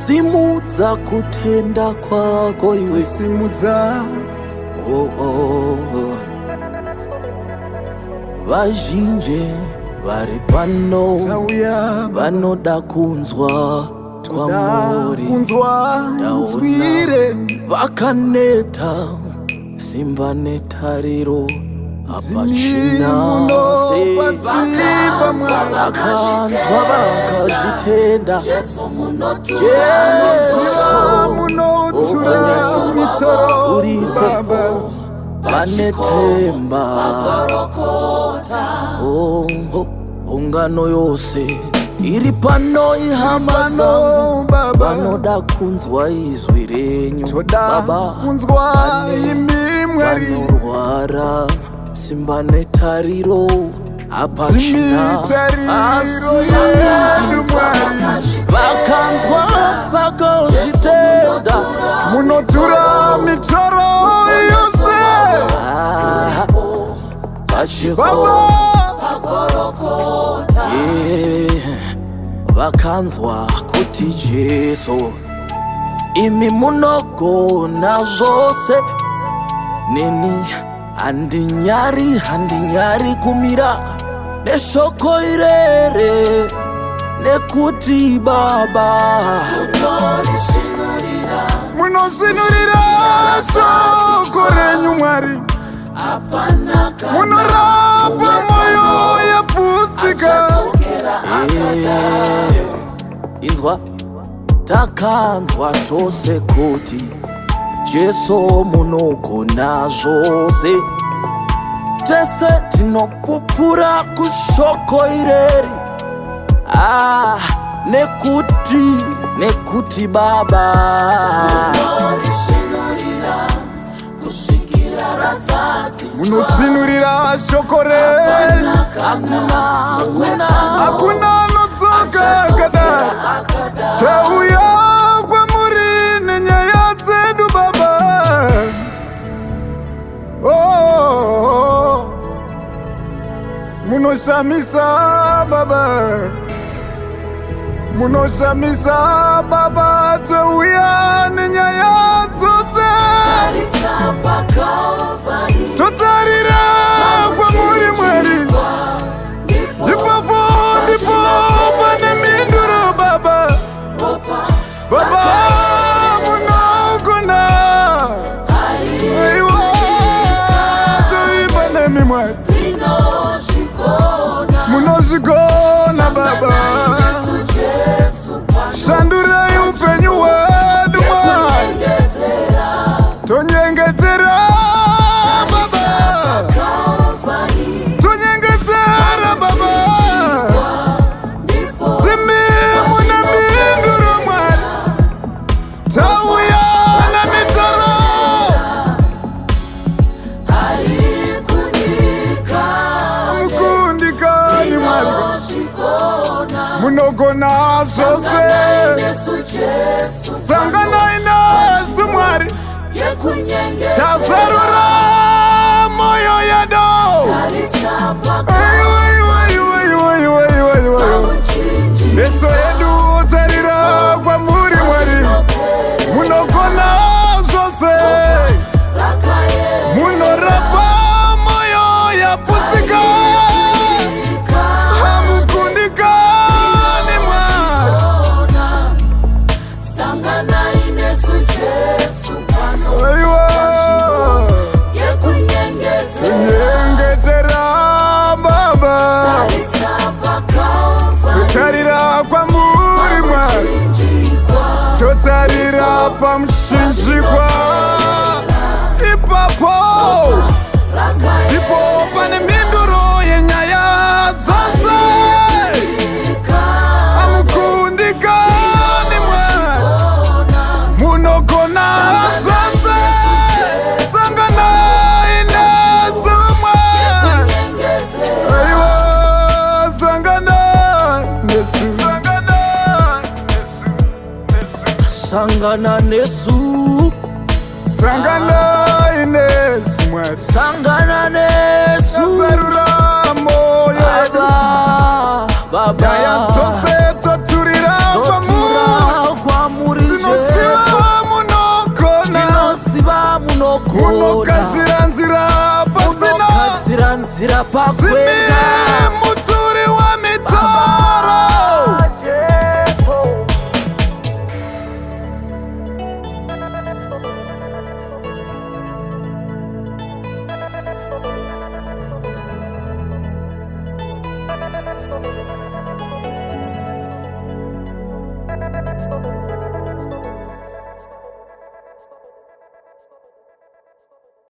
Simudza kutenda kwako iwe. Simudza. Oh. Vazhinji vari pano Tauya. vanoda kunzwa Toda kwamuri. kunzwa Ndaona nzwire. Vakaneta, simba netariro hapachina. Munopa simba, Mwari. Vakanzwa vakazvitenda, Jesu munotura. Jesu Munotura mitoro, uripo. Baba. Vane temba. Gorokota. Oh, ungano yose iri pano ihama dzangu, Pano, Baba. vanoda kunzwa izwi renyu, Toda Baba. kunzwa Vane imi, Mwari. vanorwara, simba netariro hapachina. Dzimitariro Asi yedu, Mwari. vakanzwa vakazvitenda. Munotura mitoro yose. Ah, pachiko Baba. Gorokota. Yeah, vakanzwa kuti Jesu imi munogona zvose, neni handinyari, handinyari kumira neshoko irere, nekuti Baba Munorishinurira. Munosvinurira shoko renyu, Mwari. Hapana kana Munorapa mwoyo yaputsika. achadzokera akadaro. Inzwa, takanzwa tose kuti Jesu munogona zvose. Tese tinopupura kushoko ireri, ah, nekuti Baba Munorishinurira kusvikira razadziswa. Munosvinurira shoko renyu. Hakuna, hakuna. Hakuna anodzoka akadaro. Akadaro. Tauya kwamuri nenyaya dzedu, Baba. Oh, munoshamisa, Baba. Munoshamisa, Baba. Tauya nenyaya dzose. Tarisa paKalvari. Totarira kwamuri, Mwari. Ipapo ndipo pane mhinduro, Baba. Baba, munogona. Aiwa, toimba nemi, Mwari. Rinozvigona. Munozvigona, Baba. Jesu pano. Shandurai upenyu hwedu, Mwari. Yekunyengetera. Tonyengetera, Baba. Kalvari. Tonyengetera, Baba. Ndipo Dzimi mune mhinduro, Mwari. Tauya nemitoro. Harikundikane. Mukundikani, Mwari. Rinozvigona. Munogona zvose. Nesu, Jesu. Sanganai nesu, Mwari. Yekunyengetera. Tazarura moyo yedu. Tarisa. Aiwa, aiwa, aiwa, aiwa, aiwa, aiwa, aiwa. Pamuchinjikwa. Meso yedu tarira kwamuri, Mwari. Munogona zvose. Munorapa moyo yaputsika. Hamukundikani, Mwari. Sanganai nesu, Jesu pano. Aiwa. Yekunyengetera. Nyengetera, Baba. Tarisa paKalvari. Totarira kwamuri, Mwari. Pamuchinjikwa. Totarira pamuchinjikwa. Ipapo ndipo pane mhinduro yenyaya dzose. Hamukundikani, Mwari. Munogona zvose. Sanganai nesu, Mwari. Aiwa, sanganai nesu. Sangana nesu. Sanganai nesu, Mwari. Sangana nesu. Tazarura moyo yedu. Baba, Baba. Nyaya dzose toturira kwamuri. Totura kwamuri. Munogona. Munogadzira nzira pasina. Munogadzira nzira Zimi pakwenda. muturi wemitoro. Jesu.